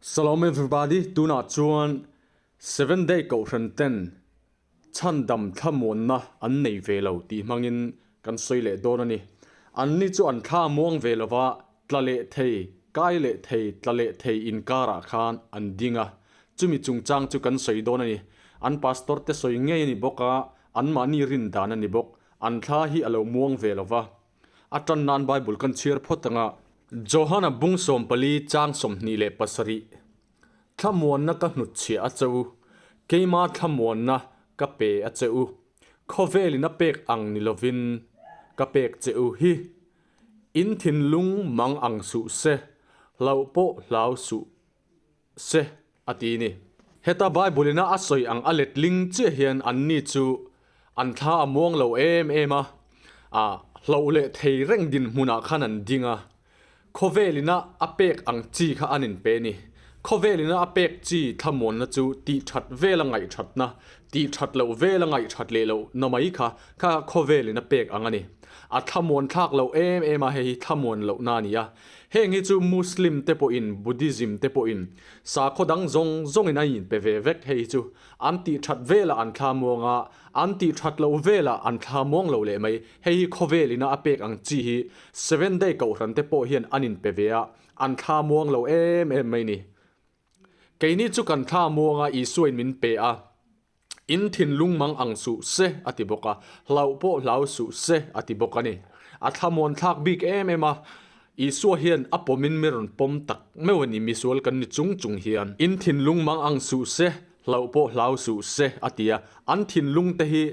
Salam everybody, tunah chuan Seven Day Kohhran ten chhandam thlamuanna an nei ve lo tih hmangin kan sawi leh dawn a ni. Anni chu an thla muang ve lova tla leh thei, kai leh thei, tla leh thei inkarah khan an ding a, chumi chungchang chu kan sawi dawn a ni. An pastor te sawi ngei a ni bawk a, anmahni rin dan a ni bawk. An thla hi a lo muang ve lova. A tan nan Bible kan chhiar phawt ang a. Johana bung 14 chang 27, Thlamuanna ka hnutchhiah a che u, keima thlamuanna ka pe a che u, khawvelin a pek ang ni lovin ka pek che u hi. In thinlung mang ang suh se, hlauh pawh hlau suh se, a ti ni. Heta Bible-ina a sawi ang a letling chiah hian anni chu an thla a muang lo em em a, a hloh leh thei reng dinhmunah khan an ding a, khawvelina a pek ang chi kha an inpe ni. Khawvelina a pek chi thlamuanna chu tih that vela ngaihthatna, tih that loh vela ngaihthat leh loh na mai kha kha khawvelin a pek ang a ni. A thlamuan thlak loh em em a, hei hi thlamuan lohna a ni a. Heng hi chu Muslim te pawhin, Buddhism te pawhin, sakhaw dang zawng zawngin an inpe ve vek. Hei hi chu an tih that velah an thla muang a, an tih that loh velah an thla muang lo leh mai. Hei hi khawvel ina a pek ang chi hi Seven Day Kohhran te pawh hian an inpe ve a, an thla muang lo em em mai ni. Keini chu kan thla muang a, Isuain min pe a. In thinlung mang ang suh se a ti bawk a, hlauh pawh hlau suh se a ti bawk a ni. A thlamuan thlak bik em em a, Isua hian a pawmin mi rawn pawm tak meuh a ni, misual kan ni chung chung hian. In thinlung mang ang suh se, hlauh pawh hlau suh se a ti a, an thinlung te hi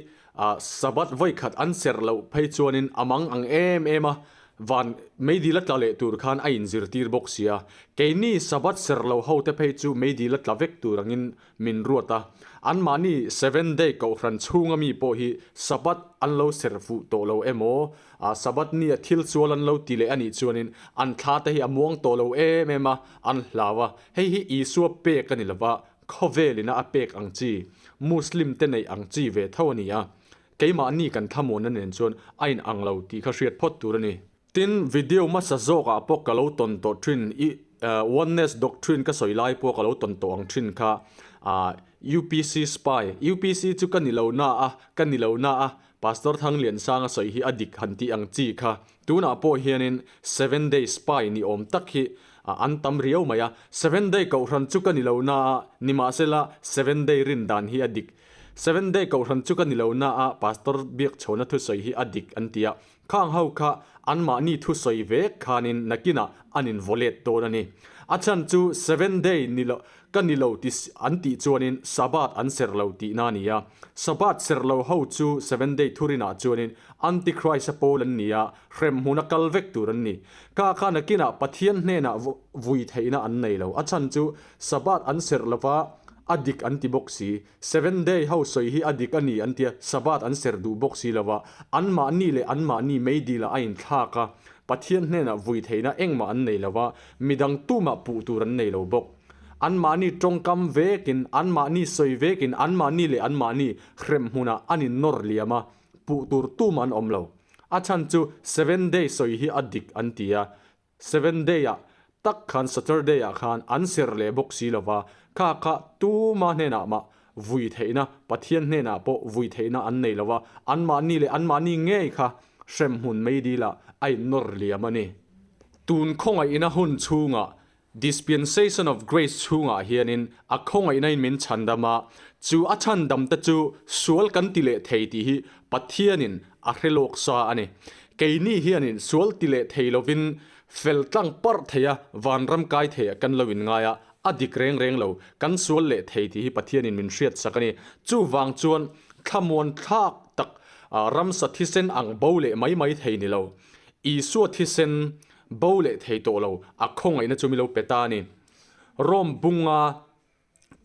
Sabbath vawikhat an serh loh phei chuanin a mang ang em em a, van meidil a tla leh tur khan a inzirtir bawk sia. Keini Sabbath serh lo ho te phei chu meidil a tla vek tur angin min ruat a, anmahni Seven Day Kohhran chhunga mi pawh hi Sabbath an lo serh fuh tawh lo emaw, Sabbath nia thil sual an lo ti leh a nih chuanin an thla te hi a muang tawh lo em em a, an hlau a. Hei hi Isua pek a ni lova, khawvelina a pek ang chi, Muslim te neih ang chi ve tho a ni a. Keimahni kan thlamuanna nen chuan a inang lo tih kha hriat phawt tur a ni. Tin, video hmasa zawkah pawh ka lo tawn tawh thin, i Oneness Doctrine ka sawi lai pawh ka lo tawn tawh ang thin kha, UPC spy, UPC chu ka ni lo na a, ka ni lo na a, Pastor Thangliansanga sawi hi a dik han tih ang chi kha. Tunah pawh hianin Seven Day spy ni awm tak hi an tam riau mai a, Seven Day kohhran chu ka ni lo na a, nimahsela Seven Day rin dan hi a dik. Seven Day kohhran chu ka ni lo na a, Pastor Biakchhawna thusawi hi a dik an ti a. Khang ho kha anmahni thusawi vek khanin nakinah an invaw let dawn a ni. A chhan chu Seven Day ni lo, ka ni lo ti an tih chuanin Sabbath an serh lo tihna a ni a. Sabbath serh lo ho chu Seven Day thurinah chuanin Antichrist a pawl an ni a, hremhmun a kal vek tur an ni. Kha kha nakinah Pathian hnenah vui theihna an nei lo. A chhan chu Sabbath an serh lova a dik an ti bawk si. Seven day ho sawi hi a dik a ni an tia, Sabbath an serh duh bawk si lova, anmahni leh anmahni meidil ah a inthlak a, Pathian hnenah vui theihna engmah an nei lova, midang tumah puh tur an nei lo bawk. Anmahni tawngkam vekin, anmahni sawi vekin, anmahni leh anmahni hrem hmunah an innawr liam a, puh tur tumah an awm lo. A chhan chu seven day sawi hi a dik an ti a, Seven day ah tak khan Saturday ah khan an serh leh bawk si lova, kha kha tuma hnenah mah vui theihna, Pathian hnenah pawh vui theihna an nei lova, anmahni leh anmahni ngei kha hremhmun meidil ah a innawr liam a ni. Tun khawngaihna hun chhungah, dispensation of grace chhungah hianin a khawngaihna in min chhandam a, chu a chhandam te chu sual kan ti leh thei tih hi Pathianin a hre lawk sa a ni. Keini hianin sual ti leh thei lovin fel tlang parh thei a, vanram kai thei ah kan lo inngai a, a dik reng reng lo, kan sual leh thei tih hi Pathianin min hriat sak a ni. Chuvang chuan thlamuan thlak tak ramsa thisen ang bo leh mai mai thei ni lo. Isua thisen bo leh thei tawh lo, a khawngaihna chu mi lo pe ta a ni. Rome bunga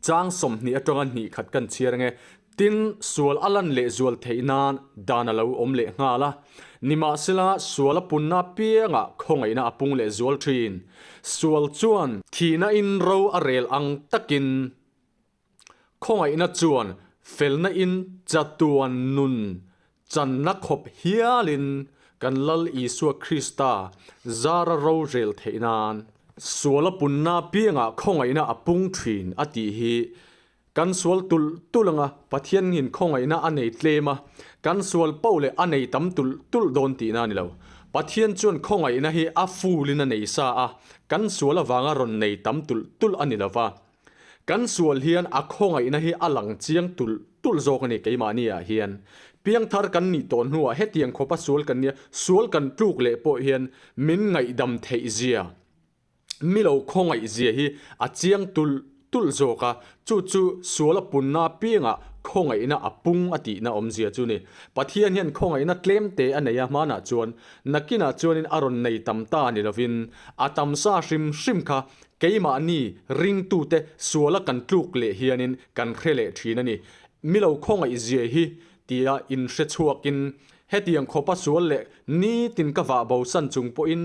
Chang 20 atanga hnih khat kan chhiar ange. Tin, sual a lan leh zual theih nan dan a lo awm leh nghal a. Nimahsela, sual a punna apiangah khawngaihna a pung leh zual thin. Sual chuan thihna in ro a rel ang takin khawngaihna chuan felna in chatuan nun channa khawp hialin kan Lal Isua Krista zara ro rel theih nan. Sual a punna apiangah khawngaihna a pung thin a tih hi kan sual tulh tulh anga Pathian ngin khawngaihna a nei tlem a, kan sual poh leh a nei tam tulh tulh dawn tihna a ni lo. Pathian chuan khawngaihna hi a full in a nei sa a, kan sual avanga rawn nei tam tulh tulh a ni lo va. Kan sual hian a khawngaihna hi a lang chiang tulh tulh zawk a ni keimahni ah hian. Piangthar kan nih tawh hnuah hetiang khawpa sual kan nia, sual kan tluk leh pawh hian min ngaihdam theih zia, mi lo khawngaih zia hi a chiang tulh tulh zawk a, chu chu sual a punna apiangah khawngaihna a pung a tihna awmzia chu ni. Pathian hian khawngaihna tlem te a nei a hmanah chuan nakinah chuanin a rawn nei tam ta ni lovin a tamsa hrim hrim kha Keimahni ringtute suala kan tluk leh hianin kan hre leh thin a ni. Mi lo khawngaih zia hi tia inhre chhuakin hetiang khawpa sual leh nitin ka vah bosan chung pawhin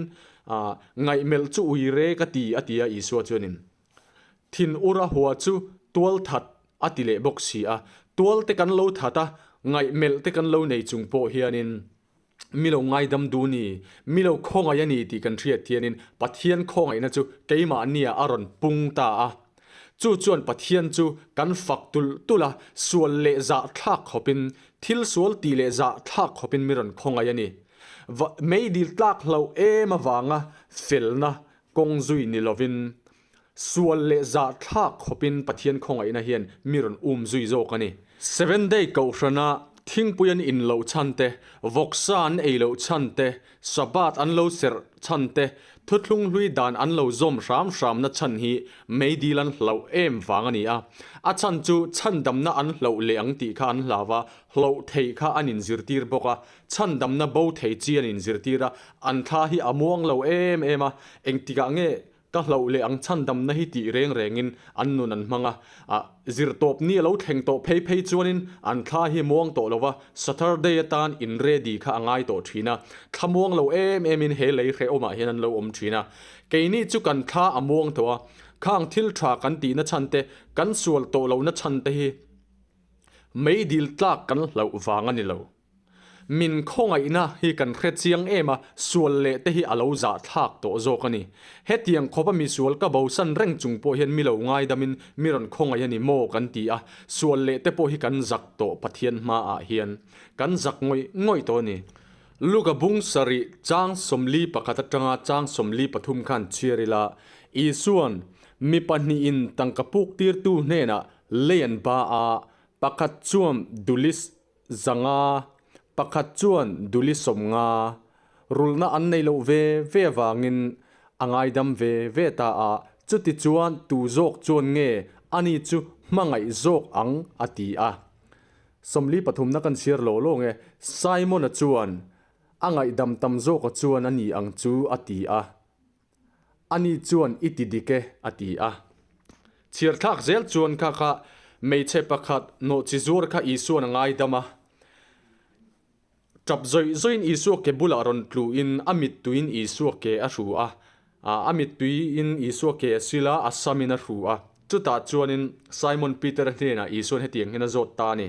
ngaihmelh chu ui re ka ti a ti a Isua chuanin thin ura hua chu tual that a ti leh bawk si a. Tual te kan lo that a, ngaihmelh te kan lo nei chung pawh hianin Mi lo ngaidam duh ni, mi lo khawngaih a ni tih kan hriat hianin Pathian khawngaihna chu keimahnia a rawn pung ta a. Chu chuan Pathian chu kan fak tulh tulh a, sual leh zah thlak khawpin, thil sual tih leh zah thlak khawpin mi rawn khawngaih a ni. Va meidil tlak hlauh em avanga felna kawng zui ni lovin, Sual leh zah thlak khawpin Pathian khawngaihna hian mi rawn um zui zawk a ni. Seven Day Kohhrana thingpui an in loh chhan te, vawksa an ei loh chhan te, Sabbath an lo serh chhan te, thuthlung hlui dan an lo zawm hram hramna chhan hi meidil an hlauh em vang a ni a. A chhan chu chhandamna an hlauh leh ang tih kha an hlau a, hlauh theih kha an inzirtir bawk a, chhandamna bo thei chi an inzirtir a, an thla hi a muang lo em em a, engtikah nge Ka hlauh leh ang chhandamna hi tih reng rengin an nun an hmang a, ah zirtawp ni a lo thleng tawh phei phei chuanin an thla hi muang tawh lo va, Saturday atan in ready kha a ngai tawh thin a, thla muang lo em emin he lei hrehawmah hian an lo awm thin a. Keini chu kan thla a muang tawh a, khang thil tha kan tihna chhan te, kan sual tawh lohna chhan te hi meidil tlak kan hlauh vang a ni lo. Min khawngaihna hi kan hre chiang em a, sual leh te hi a lo zahthlak tawh zawk a ni. Hetiang khawpa misual ka bosan reng chung pawh hian mi lo ngaidamin mi rawn khawngaih a ni maw kan ti a, sual leh te pawh hi kan zak tawh Pathian hmaah hian kan zak ngawih ngawih tawh a ni. Luka bung sarih chang 41 atanga chang 43 khan chhiar ila, Isua'n mi pahnihin tangka puk tirtu hnenah lei an ba a, pakhat chuan Dulis 500, pakhat chuan duli 50, rulhna an nei loh ve ve avangin a ngaidam ve ve ta a, chuti chuan tu zawk chuan nge ani chu hmangaih zawk ang a ti a. 43 na kan chhiar lo lo nge, Simon-a chuan a ngaihdam tam zawka chuan a ni ang chu a ti a. Ani chuan i ti dik e, a ti a. Chhiar thlak zel chuan kha kha hmeichhe pakhat nawhchi zuar kha Isua'n a ngaidam a. Tap zawih zawihin Isua ke bulah rawn tluin a mittuiin Isua ke a hru a. A mittuiin Isua ke a sil a, a samin a hru a. Chutah chuanin Simon Peter-a hnenah Isua'n hetiang hian a zawt ta a ni.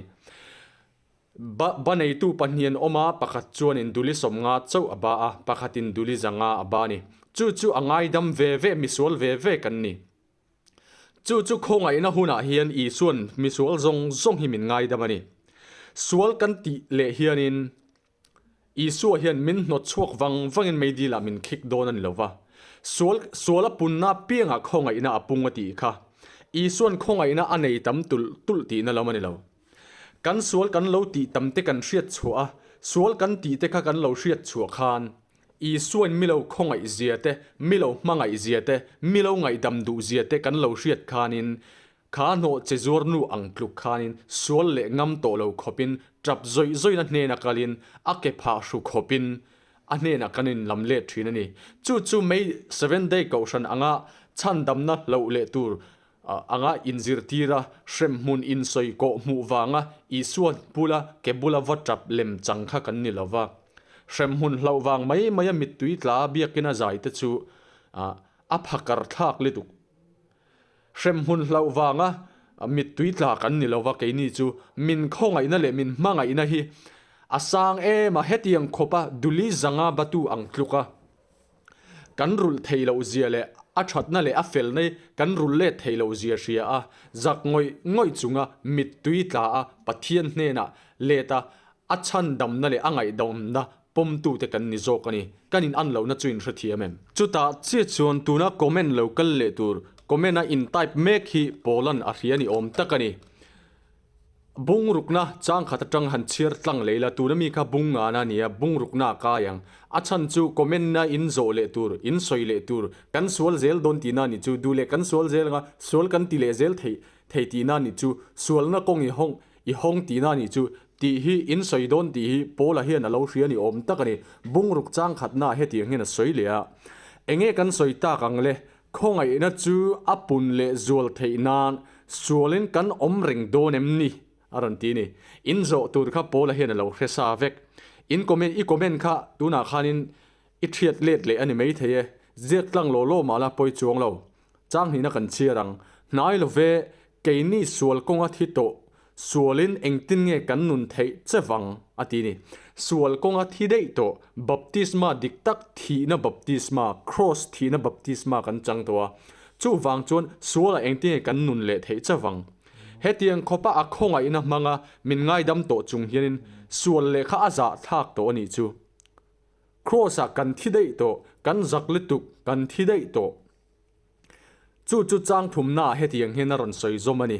Ba, ba neitu pahnih an awm a, pakhat chuanin duli 50 chauh a ba a, pakhatin duli 500 a ba a ni. Chu chu a ngaidam ve ve, misual ve ve kan ni. Chu chu khawngaihna hunah hian Isua'n misual zawng zawng hi min ngaidam a ni. Sual kan tih leh hianin Isua hian min hnawt chhuak vang vangin meidilah min khik dawn a ni lo va. Sual, sual a punna apiangah khawngaihna a pung a tih kha. Isua'n khawngaihna a nei tam tulh tulh tihna lam a ni lo. Kan sual kan lo tih tam te kan hriat chhuah a, sual kan tih te kha kan lo hriat chhuah khan Isuain mi lo khawngaih zia te, mi lo hmangaih zia te, mi lo ngaihdam duh zia te kan lo hriat khanin kha hnawh che zuar nu ang tluk khanin sual leh ngam tawh lo khawpin tap zawih zawihna hnena kalin a ke phah hru khawpin a hnenah kan inlam let thin a ni. Chu chu May Seven Day Kohhran anga chhandamna hloh leh tur anga inzirtir a, hremhmun insawi kawh hmuh vanga Isua bula ke bula va tap lem chang kha kan ni lo va. Hremhmun hlauh vang mai maia mittui tla biakin a zai te chu a phakar thlak lutuk. Hremhmun hlauh vanga mittui tla kan ni lo va, keini chu min khawngaihna leh min hmangaihna hi a sang em a, hetiang khawpa duli zanga batu ang tluk a kan rulh theih loh zia leh. a thatna leh a felna hi kan rul let theih loh zia hria a, zak ngawih ngawih chunga mittui tla a Pathian hnenah let a, a chhandamna leh a ngaihdamna pawmtute kan ni zawk a ni. Kan in an lohna chu in hrethiam em? Chutah chiah chuan tuna comment lo kal leh tur comment a in type mek hi Paula'n a hria ni awm tak a ni. Bungrukna chang khat atang han chhiar tlang lei la, tuna mi kha bung ngana a nia, bungrukna a kai ang. A chhan chu comment na in zawh leh tur, in sawi leh tur, kan sual zel dawn tihna a nih chu, duh leh kan sual zel anga sual kan ti leh zel theih thei tihna a nih chu, sualna kawng i hawng i hawng tihna a nih chu, tih hi in sawi dawn tih hi Paula hian a lo hria ni awm tak a ni. Bungruk chang khatna ah hetiang hian a sawi leh a. Enge kan sawi tak ang le? Khawngaihna chu a pun leh zual theih nan sualin kan awm reng dawn em ni? a rawn ti a ni. In zawh tur kha Paula hian a lo hre sa vek. In comment i comment kha tunah khanin i thiat let leh a ni maithei e. Ziak tlang law law mah la pawi chuang lo. Chang hnihna kan chhiar ang. Hnai lo ve, keini sual kawnga thi tawh Sualin engtin nge kan nun theih che vang? a ti ni. Sual kawnga thi daih tawh, baptisma dik tak thihna baptisma, kraws thihna baptisma kan chang tawh a. Chuvang chuan sualah engtin nge kan nun leh theih che vang? Hetiang khawpa a khawngaihna hmanga min ngaidam tawh chung hianin sual lehkha a zahthlak tawh a nih chu. Kraws-ah kan thi daih tawh, kan zak lutuk, kan thi daih tawh. Chu chu chang thumnaah hetiang hian a rawn sawi zawm a ni,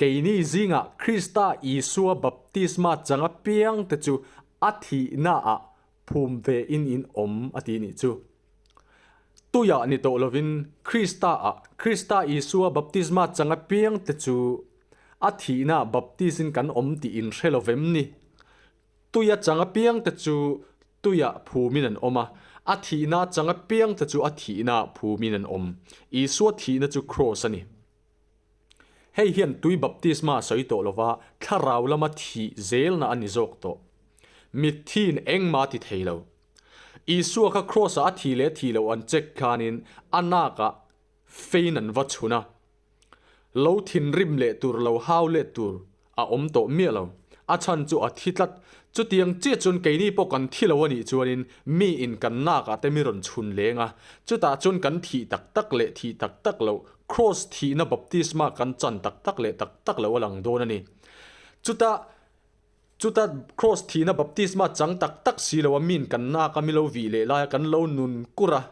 Keini zingah Krista Isua baptisma changa piangte chu a thihnaah phum ve in in awm a ti nih chu. Tuiah ni tawh lovin Krista-ah Krista Isua baptisma changa piangte chu a thihnaah baptis-in kan awm tih in hre lovem ni? Tuia chang apiangte chu tuiah phumin an awm a, a thihna chang apiangte chu a thihnaah phumin an awm. Isua thihna chu kraws a ni. Hei hian tui baptisma a sawi tawh lova, thlarau lama thih zelna a ni zawk tawh. Mithiin engmah a ti thei lo. Isua kha kraws-ah a thih leh thih loh an check khanin a nakah fein an va chhun a. Lo thinrim leh tur, lo hau let tur a awm tawh miah lo. A chhan chu a thi tlat. Chutiang chiah chuan keini pawh kan thi lo a nih chuanin mi in kan nakah te mi rawn chhun leng a, chutah chuan kan thih tak tak leh thih tak tak loh, kraws thihna baptisma kan chan tak tak leh tak tak loh a lang dawn a ni. Chutah chuta kraws thihna baptisma chang tak tak si lo a miin kan naka mi lo vih leh laia kan lo nun kur a,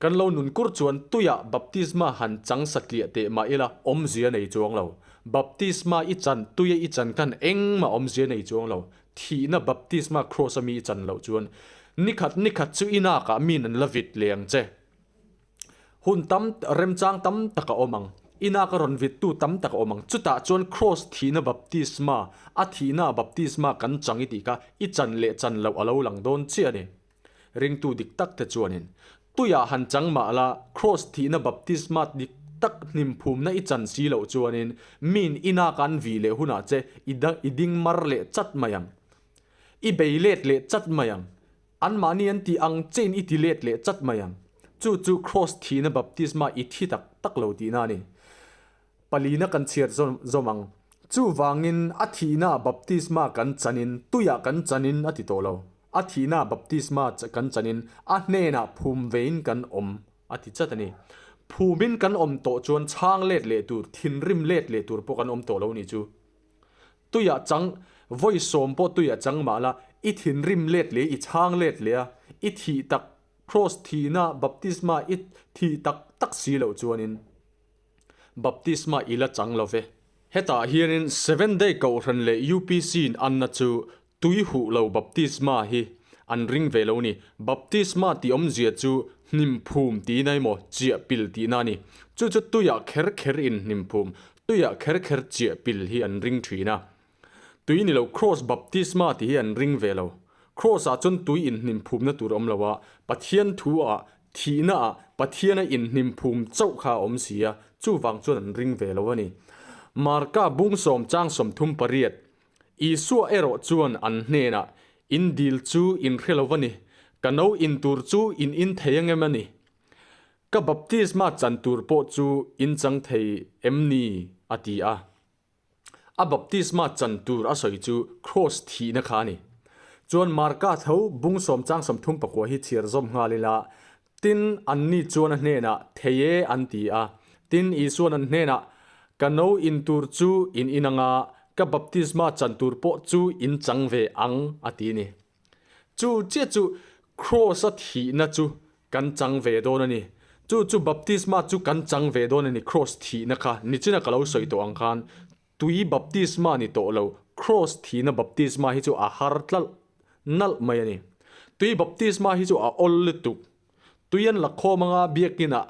Kan lo nun kur chuan tuiah baptisma han chang satliah teh mah ila awmzia nei chuang lo. Baptisma i chan tuia i chan khan engmah awmzia nei chuang lo. Thihna baptisma kraws a mi i chan loh chuan nikhat nikhat chu i nakah min an la vit leh ang che. Hun tam remchang tam tak a awm ang. I naka rawn vittu tam tak a awm ang. Chutah chuan kraws thihna baptisma a thihna baptisma kan chang i tih kha i chan leh chan loh a lo lang dawn chiah a ni. Ringtu dik tak te chuanin, Tuiah han chang mah la, kraws thihna baptisma dik tak hnimphumna i chan si loh chuanin miin ina kan vih leh hunah che i i ding mar leh chat mai ang. I bei let leh chat mai ang. Anmahni an tih ang chein i ti let leh chat mai ang. Chu chu kraws thihna baptisma i thi tak tak lo tihna a ni. Palina kan chhiar zawm ang. Chuvangin a thihnaah baptisma kan chanin, tuiah kan chanin a ti tawh lo. A thihnaah baptisma kan chanin a hnenah phum vein kan awm a ti chat a ni. Phumin kan awm tawh chuan chhang let leh tur, thinrim let leh tur pawh kan awm tawh lo ni chu. Tuiah chang, vawi sawm pawh tuiah chang mah la, i thinrim let leh, i chhang let leh a, i thih tak, kraws thihna baptisma i thih tak tak si loh chuanin, Baptisma i la chang lo ve. Hetah hianin Seven Day Kohhran leh UPC in anna chu tui huh lo baptisma hi an ring ve lo ni. Baptisma tih awmzia chu hnim phum tihna emaw chiah pil tihna a ni. Chu chu tuiah kher kher in hnim phum, tuiah kher kher chiah pil hi an ring thin a. Tui ni lo Kraws baptisma tih hi an ring ve lo. Kraws ah chuan tui inhnim phumna tur a awm lo a, Pathian thu ah, thihna ah Pathian a inhnim phum chauh kha a awm si a, chuvang chuan an ring ve lo a ni. Marka bung sawm chang 38, Isua erawh chuan an hnenah, In dil chu in hre lo va ni, ka no in tur chu in in thei angem a ni? Ka baptisma chan tur pawh chu in chang thei em ni? a ti a. A baptisma chan tur a sawi chu kraws thihna kha a ni. Chuan Marka tho bung sawm chang 34 hi chhiar zawm nghal ila. Tin, anni chuan a hnenah, Thei e, an ti a. Tin, Isua'n an hnenah, Ka no in tur chu in in anga, ka baptisma chan tur pawh chu in chang ve ang, a ti ni. Chu chiah chu Kraws-a thihna chu kan chang ve dawn a ni. Chu chu baptisma chu kan chang ve dawn a ni, Kraws thihna kha. Nichina ka lo sawi tawh ang khan, tui baptisma ni tawh lo, Kraws thihna baptisma hi chu a har tlalh nalh mai a ni. Tui baptisma hi chu a awl lutuk. Tui an la khawm anga biakinah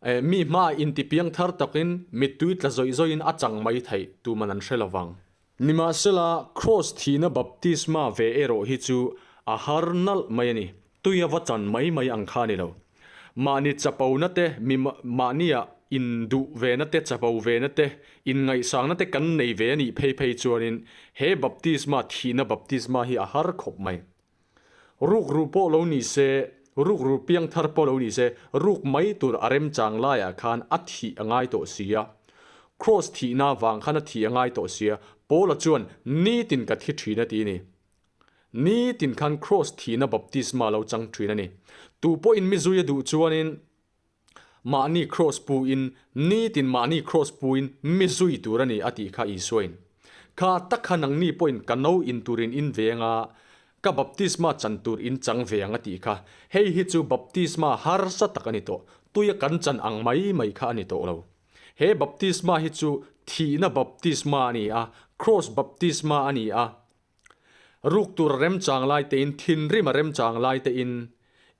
Mi hma intipiang thar takin mittui tla zawih zawihin a chang mai theih tuman an hre lovang. Nimahsela, Kraws thihna baptisma ve erawh hi chu a har nalh mai a ni. Tui a va chan mai mai ang kha a ni lo. Mahni chapona te, mi mahnia induh vena te, chapo vena te, inngaihsangna te kan nei ve a nih phei phei chuanin he baptisma, thihna baptisma hi a har khawp mai. Rukru pawh lo ni se, rukru piangthar pawh lo ni se, ruk mai tur a remchang laiah khan a thih a ngai tawh si a. Kraws thihna vang khan a thih a ngai tawh si a, Paula chuan nitin ka thi thin a ti a ni. Nitin khan kraws thihna baptisma lo chang thin a ni. Tu pawhin mi zui a duh chuanin mahni kraws puin, nitin mahni kraws puin mi zui tur a ni a tih kha Isuain. Kha tak kha nangni pawhin ka no in turin in veng a, ka baptisma chan tur in chang ve ang a tih kha. Hei hi chu baptisma harsa tak a ni tawh, tuia kan chan ang mai mai kha a ni tawh lo. He baptisma hi chu thihna baptisma a ni a, kraws baptisma a ni a, Ruk tur a remchang lai tein, thinrim a remchang lai tein,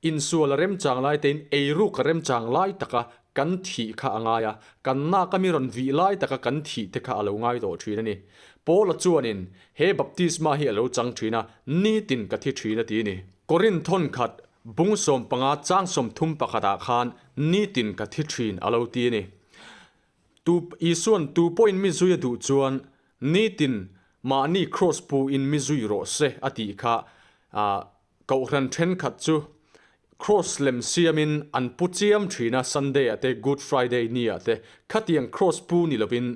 insual a remchang lai tein, eiruk a remchang lai taka kan thih kha a ngai a, kan nak a mi rawn vih lai taka kan thih te kha a lo ngai tawh thin a ni. Paula chuanin he baptisma hi a lo chang thin a, nitin ka thi thin a ti a ni. Korinth thawnkhat bung 15 chang 31 ah khan nitin ka thi thin a lo ti a ni. Tu Isuan tu pawhin mi zui a duh chuan Nitin mahni kraws pu in mi zui rawh se a tih kha Kohhran thenkhat chu kraws lem siamin an pu chiam thin a, Sunday ah te Good Friday ni ah te khatiang kraws pu ni lovin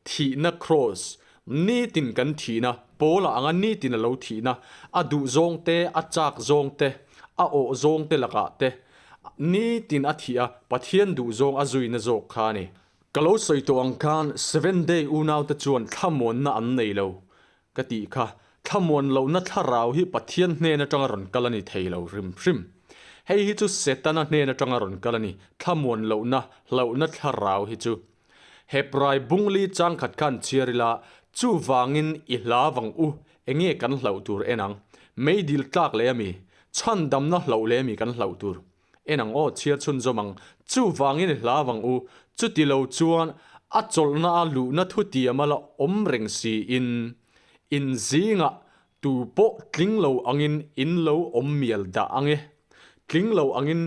thihna kraws nitin kan thihna pawl ah anga nitin a lo thihna a duh zawng te a chak zawng te a awh zawng te lakah te nitin a thih a Pathian duh zawng a zuina zawk kha a ni. Ka lo sawi tawh ang khan Seven Day unaute chuan thlamuanna an nei lo ka tih kha. Thlamuan lohna thlarau hi Pathian hnen atanga rawn kal a ni thei lo hrim hrim. Hei hi chu Setana hnen atanga rawn kal a ni, thlamuan lohna, hlauhna thlarau hi chu. Hebrai bungli changkhat khan chhiar ila, chuvangin i hla vang u, enge kan hlauh tur en ang? Meidil tlak leh ami? Chhandamna hlauh leh ami kan hlauh tur? En ang aw, chhiar chhunzawm ang. Chuvangin i hlau ang u, chuti lo chuan a chawlhna a luhna thutiam a la awm reng siin in zingah tu pawh tling lo angin in lo awm mial dah ang e. Tling lo angin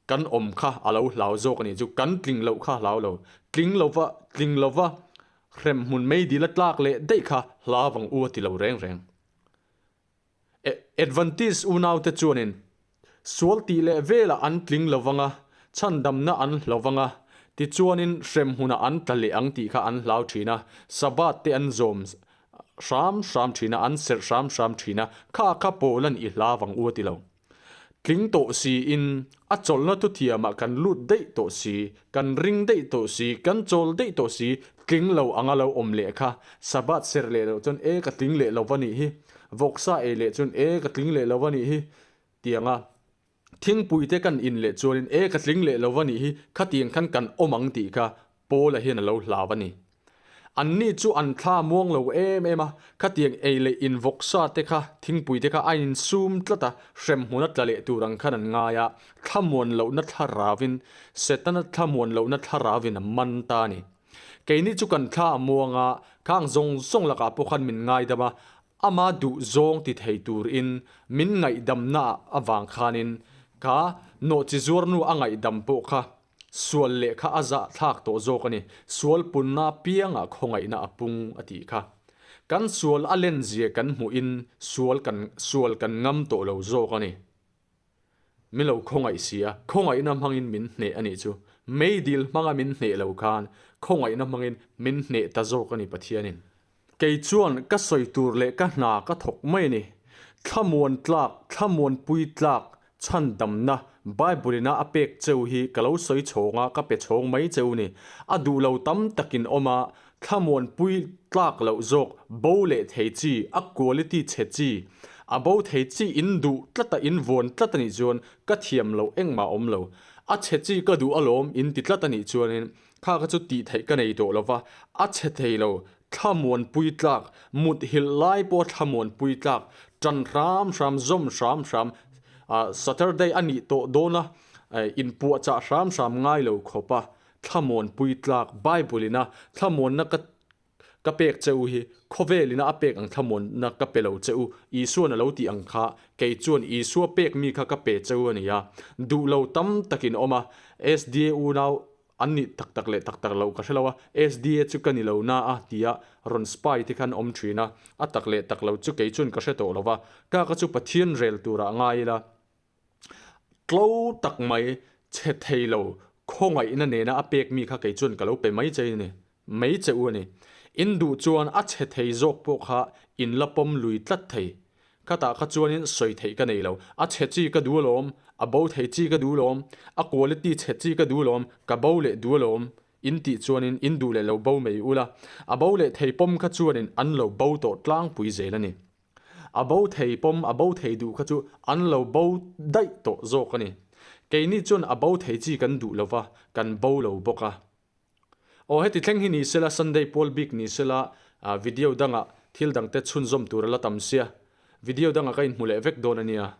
kan awm kha a lo hlau zawk a nih chu, kan tling loh kha a hlau lo. Tling lova, tling lova hremhmun meidil a tlak leh daih kha hlau ang u a ti lo reng reng. Adventist unaute chuanin sual tih leh velah an tling lo vang a, chhandamna an hlo vang a, tichuanin hremhmunah an tla leh ang tih kha an hlau thin a, Sabbath te an zawm hram hram thin a, an serh hram hram thin a, kha kha Paulan i hlau vang u a ti lo. Tling tawh siin, a chawlhna thuthiamah kan lut daih tawh si, kan ring daih tawh si, kan chawl daih tawh si, tling lo anga lo awm leh kha, Sabbath serh leh loh chuan e ka tling leh lo va nih hi, vawksa ei leh chuan e ka tling leh lo va nih hi, tianga thingpui te kan in leh chuanin e ka tling leh lo va nih hi, khatiang khan kan awm ang tih kha Paula hian a lo hlau a ni. Anni chu an thla muang lo em em a, khatiang ei leh in vawksa te kha, thingpui te kha a insum tlat a, hremhmun a tla leh tur ang khan an ngai a, thlamuan lohna thlaravin, Setana thlamuan lohna thlaravin a man ta a ni. Keini chu kan thla a muang a, khang zawng zawng lakah pawh khan min ngaidam a, ama duh zawng ti thei turin min ngaihdamna avang khanin kha nawhchizuarnu a ngaihdam pawh kha Sual lehkha a zah thlak tawh zawk a ni. Sual punna piangah khawngaihna a pung a tih kha. Kan sual a len zia kan hmuhin sual kan sual kan ngam tawh lo zawk a ni. Min lo khawngaih si a, khawngaihna hmangin min hneh a nih chu. Meidil hmanga min hneh lo khan khawngaihna hmangin min hneh ta zawk a ni Pathianin. Kei chuan ka sawi tur leh ka hna ka thawk mai a ni. Thlamuan tlak, thlamuanpui tlak. Chhandamna Bible ina a pek cheu hi ka lo sawi chhawng a, ka pe chhawng mai cheu ni. A duh lo tam takin awm a, thlamuanpui tlak loh zawk, bo leh thei chi, a quality chhe chi, a bo thei chi in duh tlat a, in vuan tlat a nih chuan ka thiam loh engmah a awm lo. A chhe chi ka duh alawm in ti tlat a nih chuanin kha kha chu tih theih ka nei tawh lo va, a chhe thei lo, thlamuanpui tlak, muthilh lai pawh thlamuanpui tlak, tan hram hram, zawm hram hram, Saturday a nih tawh dawn a, inpuahchah hram hram ngai lo khawp a, thlamuanpui tlak, Bible ina thlamuanna ka ka pek che u hi, khawvel ina a pek ang thlamuanna ka pe lo che u, Isuan a lo tih ang kha, kei chuan Isua pek mi kha ka pe che u a ni a, duh lo tam takin awm a, SDA unau An nih tak tak leh tak tak loh ka hre lo a, SDA chu ka ni lo na a tia rawn spy te khan awm thin a, a tak leh tak lo chu kei chuan ka hre tawh lo va, ka ka chu Pathian rel turah ngai ila. Tlo tak mai, chhe thei lo, khawngaihna nena a pek mi kha kei chuan ka lo pe mai che ni, mai che u a ni. In duh chuan a chhe thei zawk pawh kha in la pawm lui tlat thei. Khatah kha chuanin sawi theih ka nei lo. A chhe chi ka duh alawm, a bo thei chi ka duh alawm, a quality chhe chi ka duh alawm, ka bo leh duh alawm in tih chuanin in duh leh lo bo mai ula. A bo leh thei pawm kha chuanin an lo bo tawh tlangpui zel a ni. A bo thei pawm, a bo thei duh kha chu an lo bo daih tawh zawk a ni. Keini chuan a bo thei chi kan duh lova, kan bo lo bawk a. Aw heti thleng hi ni sela Sunday pawl bik ni sela video dangah thil dangte chhunzawm tur a la tam sia. Video dangah ka inhmu leh vek dawn a nia.